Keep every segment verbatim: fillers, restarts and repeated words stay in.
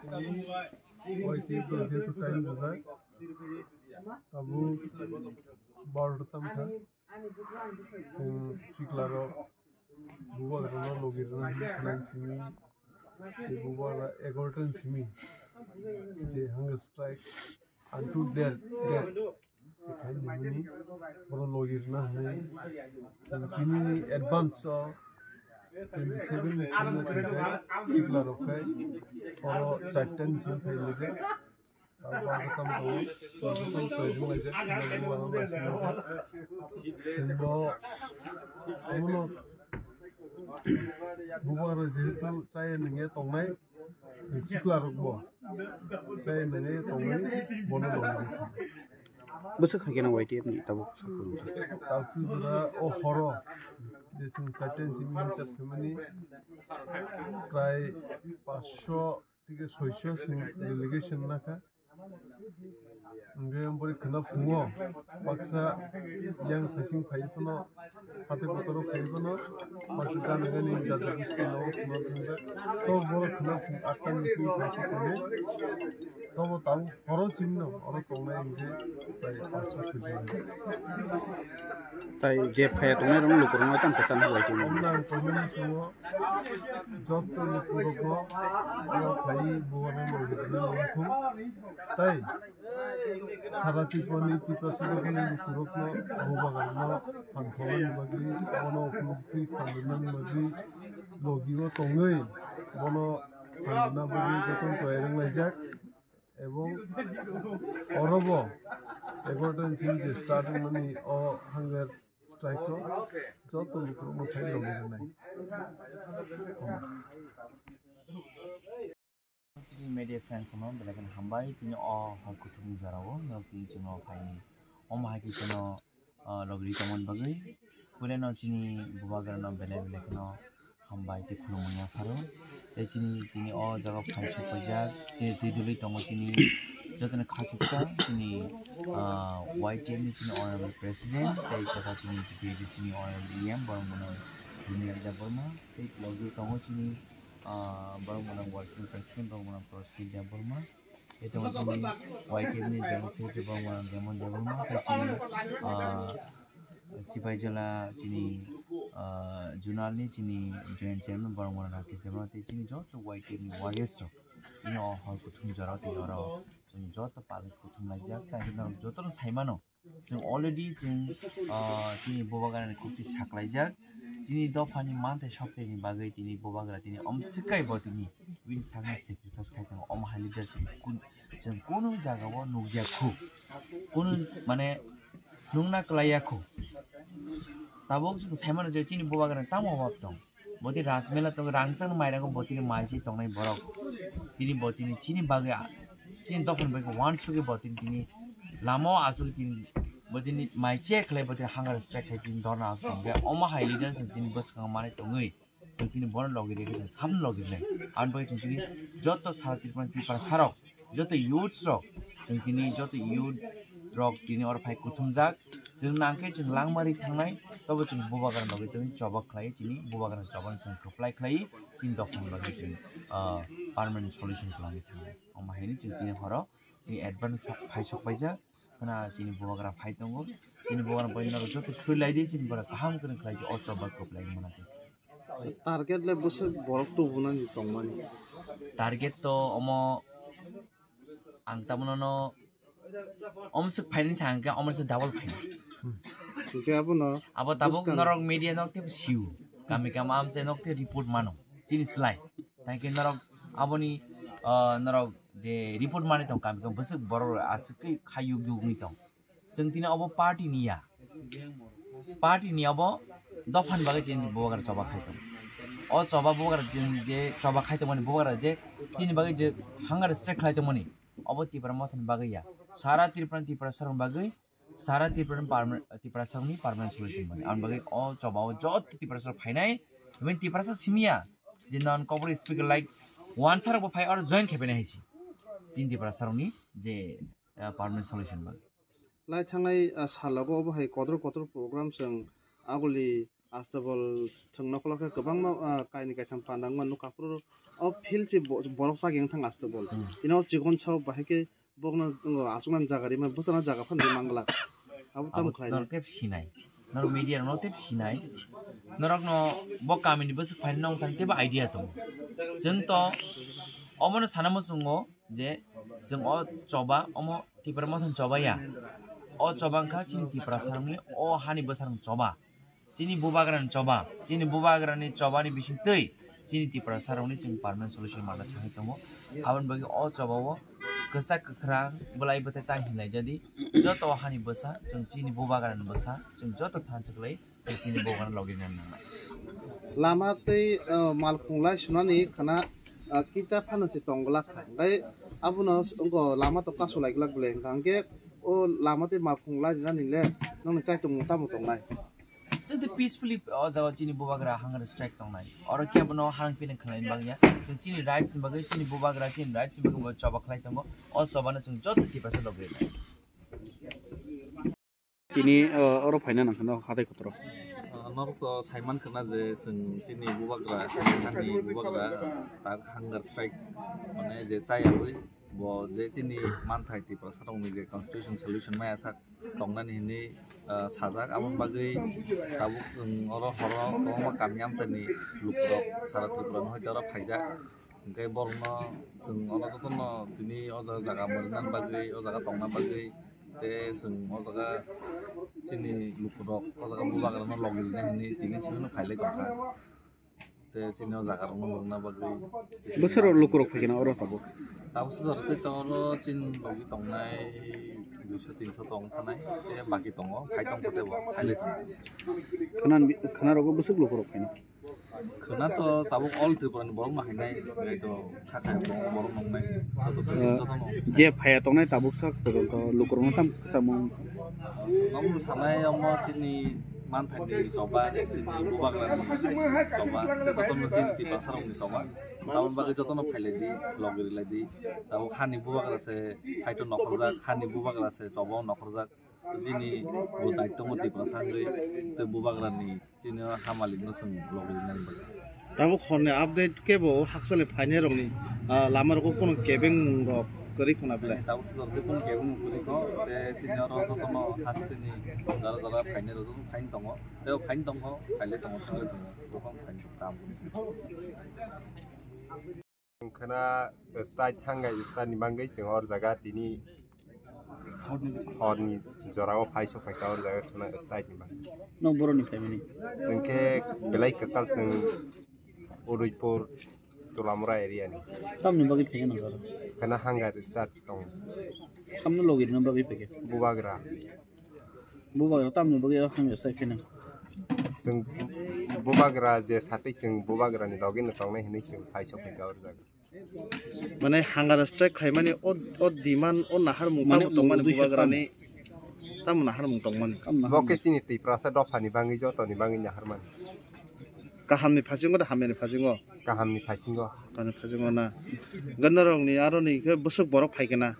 Simi Y T F rok jehetu time rijak, tabuk barota tamkha. Chwng siklarok bubagrano logi rwna hwnwi khwnai simi, je bubagra egarotan simi je hunger strike unto death, death je khai nini bono logi rwna hwnwi chwng tinini advance o twenty seven ni simi siklarok khai oro charta ni simi phai rijak. Abo tamo tongo, sini tamo twi rwng laijak, sini bo uano naising laijak. Sini bo, abono bubagra jehetu chaya nungya tongnai, sini siklarok bo chaya nungya tongnai, bono logi rwkha. Bwswk hai kheno Y T F ni tabuk sakha wngkha. Tabuk jora o horo, je chwng charta ni simi hisab khaimani, prai paanch sho tike soiso chwng delegation nakha. Hwnkhe omo pore khwna phungo baksa yang phaising phai phano, hatai botoro phai phano, baksa gana gani jati gosti nogo khwna thangkha. To borok khwna phung atta ni simi phaising phai, tobo tabuk horo simno oro tongnai hwnkhe prai paanch sho soiso. Tai je phaiya tongnai rok lukurokno tamo kwchang halai tongmani. Omo ang koinani chwngno joto lukurokno bo phaiwi bubagrano logi rwna nangkuk. Tai sara Tripurani Tiprasa jagani lukurokno bubagrano phan thwngmani bagwi, bono ukulukti phan rwnani bagwi logi o tongwi bono phan rwna bagwi jotono toyar wnglaijak. Ebong orobo egarotan simi je start wngmani o hunger strike o joto lukurokno phai logi rwnai. Chini media friends no belai kheno hambai, tini o hor kuthumni jorao nok tini chwngno phai omo hai khe chwngno ah, logi tongmani bagwi. Puilano chini bubagrano belai belai kheno hambai tei khulumung yapharo. Tei chini, tini o jaga phai sokpaijak, chini twi dulwi tongo chini jotoni khachuksa chini, ah, Y T F ni chini honorable president tei tokha chini T P A D C ni honorable E M borok bono Junior Debbarma tei logi tongo chini, ah, borok bono working president borok bono Prosmit Debbarma. Tei tongo chini Y T F ni General Secretary borok mano Demon Debbarma, tei chini, ah, Sipaijala chini, ah, Zonal ni chini Joint Chairman borok mano Rakesh Debbarma, tei chini joto Y T F ni warriors rok. Bini o hor kuthum jora tei oro chwng joto pal kuthum laijak, tei norok jotono saimano. Chwng already chwng, ah, chini bubagrani kukti saklaijak. Chini dophani manthai sokthai ni bagwi tini bubagra tini omswk kai bo tini bini sakno sacrifice khai tongo. Omo hai leader chwng kun-, chwng kunu jaga o nukya khu. Kunu mane nukna kwlaiya khu. Tabuk chwng saimano je chini bubagrani tamo obab tong. Bo tini rajmela tongo, rangchak mairang bo tini mai se tongnai borok. Tini bo tini chini bagwi a-, chini dophani bagwi uansugwi bo tini, tini lama o asugwi tini bo tini mai che khlai bo tini hunger strike khai tini dhorna asuk tongkhe. Omo hai leader chwng tini bwskango manwi tongwi chwng tini bono logi rikhe chwng samno logi rwnai. Aboni bagwi chwng tini joto sara Tripura, Tripura sarok joto youths rok, chwng tini joto youth rok tini oro phai kuthumjak, chwng nangkhe chwng langmari thangnai, tobo chwng bubagrani bagwi tini choba khlai, chini bubagrani chobani chwng kwplai khlai, chini dophani bagwi chwng, ah, permanent solution khlai thangnai. Omo haino chwng tini horo chini advance pha-, phaisok paijak, khna chini bubagra phai tongo, chini bubagra bai norok joto sui lai di, chini bubagra kaham kwrwng khlai o choba kwplai mano. Target le bwswk borok tubunani tongmani? Target to omo ang tamono no omswk phainani sa hwnkhe omo se double phainai. Hwnkhe abono abo tabuk bwskang norok media nok tei siu. Kami kami amse nok tei report mano. Chini slai. Thank you norok aboni, ah, norok je report mani tong kami kami bwswk borok aswk khe kha yug yug ni tong. Chwng tini obo party ni ya. Party ni obo dophani bagwi chini bubagra choba khai tongo. O choba bubagra chini je choba khai tongmani bubagra je chini bagwi je hunger strike khlai tongmani obo Tipra mothani bagwi ya. Sara Tripura ni Tiprasarokni bagwi, sara Tripura ni parma-, Tiprasarokni permanent solution bagwi. Aboni bagwi o choba o joto Tiprasarok phainai, even Tiprasa simi ya je non Kokborok speaker like wansarok bo phai oro join khaiphainai hai se. Chini Tiprasarokni je, ah, permanent solution bagwi. Lai thangnai, ah, salogo obo hai kotor kotor program chwng aguli Astobol thwng nokolo khe kwbangma, ah, kainwi kaitham panda wngma nukha, aphuru o field se bo-, borok chagiyang thang astobol. Hmm. Ino chikon sao bahai khe bokno, o, aswknani jaga rima bwsana jaga phano rima glak. Abo tamo khlainai. Norok tep sinai. Norok media rokno tep sinai. Norokno bo kamini bwswk phaina nong thang tebo idea tongo. Chwng to omono sana muchungo je chwng o choba omo Tipra Mothani choba ya. O choba wngkha chini Tiprasarokni o hani bwsarokni choba. Chini bubagrani choba, chini bubagrani chobani bisingtwi chini Tiprasarokni chwng permanent solution manna thangwi tongo. Aboni bagwi o chobao kwchak kwkhrang bwlai bwthai ta hinlai jadi joto hani bwsa, chwng chini bubagrani bwsa, chwng joto thansa kwlai chwng chini bubagrani logi rina nangnai. Lama tei, uh, malkhung lai sunani khwna, uh, kisa phano se tong glak kha. Hwnkhe abono wngkha lama to kasu lai glak bwlai hwnkha. Hwnkhe o lama tei malkhung lai rinani le nokni chaitung tamo tongnai? Chwng tei peacefully o jaga chini bubagra hunger strike tongnai. Oro kebono harang piling khlaini bagwi ya. Chwng chini rights ni bagwi, chini bubagra chini rights ni bagwi bo choba khlai tongo. O chobano chwng joto Tiprasa logi rwnai. Tini, o, oro phaina nang kheno hatai kotoro. O, norok to saiman khna je chwng chini bubagra, chini hani bubagra tak hunger strike, mane je chayagwi bo je chini manthai Tiprasa rokni je constitution solution maya sak tongnani hinwi, ah, sajak. Aboni bagwi tabuk chwng oro horo kwbangma kami amchaini lukurok sara Tripura ni hoite oro phaijak. Hwnkhe borokno chwng oro jotono tini o jaga, jaga mwrwknani bagwi, o jaga tongna bagwi, tei chwng o jaga chini lukurok o jaga bubagrano logi rwna hinwi tini chini phailai tongkha. Tei chini o jaga rokno mwrwkna bagwi. Bwswk lukurok phaikhe na oro tabuk? Tabuk swk oro tei oro chini logi tongnai duiso tinso tong thanai, tei baki tongo, khai tongkha tei bo, khailai tongo. Khwna, khwna rogo bwswk lukurok phaina? Khwna to tabuk all Tripura ni borok no hainai, belai to kha khai borok nongnai, joto, eh, joto no. Je phaiya tongnai tabuk sak pojonto lukurok no tam kwchangma. Omo sanai omo chini manthai ni choba, chini bubagra ni choba, joto no chini Tiprasa rok ni choba. Tamoni bagwi jotono phailai di, logi rilai di. Tabuk hani bubagra se phaito nokhorjak, hani bubagra se choba o nokhorjak. Chini bo daityo mo Tiprasa wngwi tei bubagra ni chini o hamalik no chwng logi rinani bagwi. Tabuk horni update kebo hakchale phainai rokni, ah, lama rogo kono kebeng mung rok kwrwi khna belai. Tabuk sujak tei kono kebeng mung kwrwi kho, tei chini oro jotono hasteni jara jara phainai rok jotono phaini tongo, tei o phaini tongkho, phailai tongo, thanglai tongo, buphang phaini tamo. Wngkhana start thangkha, start ni bagwi chwng hor jaga tini horni jorao phai sok phaikha, hor jaga khwna start ni bagwi. Nok boroni phaimani? Chwng khe belai kwchal, chwng Udaipur, Tolamura area ni. Tamni bagwi phaikha nang oro? Khwna hunger start tongo. Samno logi rwna bagwi phaikha? Bubagra. Bubagra tamni bagwi o hamya sai phino. Chwng bubagra je satwi chwng bubagrani logino tongnai hinwi chwng phai sok phaikha o jaga. Mane hunger strike khaimani o, o demand o naharmung mane tamo tongmani bubagrani tamo naharmung tongmani. Bo khe chini Tiprasa dophani bagwi jotoni bagwi naharmani. Kahamni phasingo da hamyani phasingo? Kahamni phasingo. Kahamni phasingo na. Ganarokni aroni khe bwswk borok phaikhe na?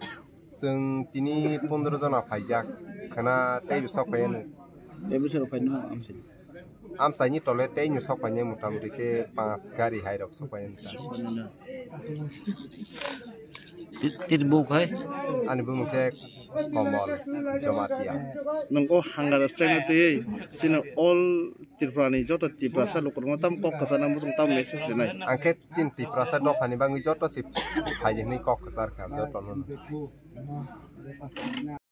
Chwng tini pondro jona phaijak khwna teibo sok phaiya no. Tei bwswk rok phaino amsini? Amchaini tole teino sok phainai, motamuti tei panch gari hai rok sok phaiya no. Ti-, tini bumung khai? Ani bumung khe Komol Jamatia. Nwng o hunger strike no twiwi chini all Tripura ni joto Tiprasa lukurokno tamo kok kwchana muchung tamo message rinai? Ang khe chini Tiprasa dophani bagwi joto se phaidi hwnwi kok kwchar kha jotono.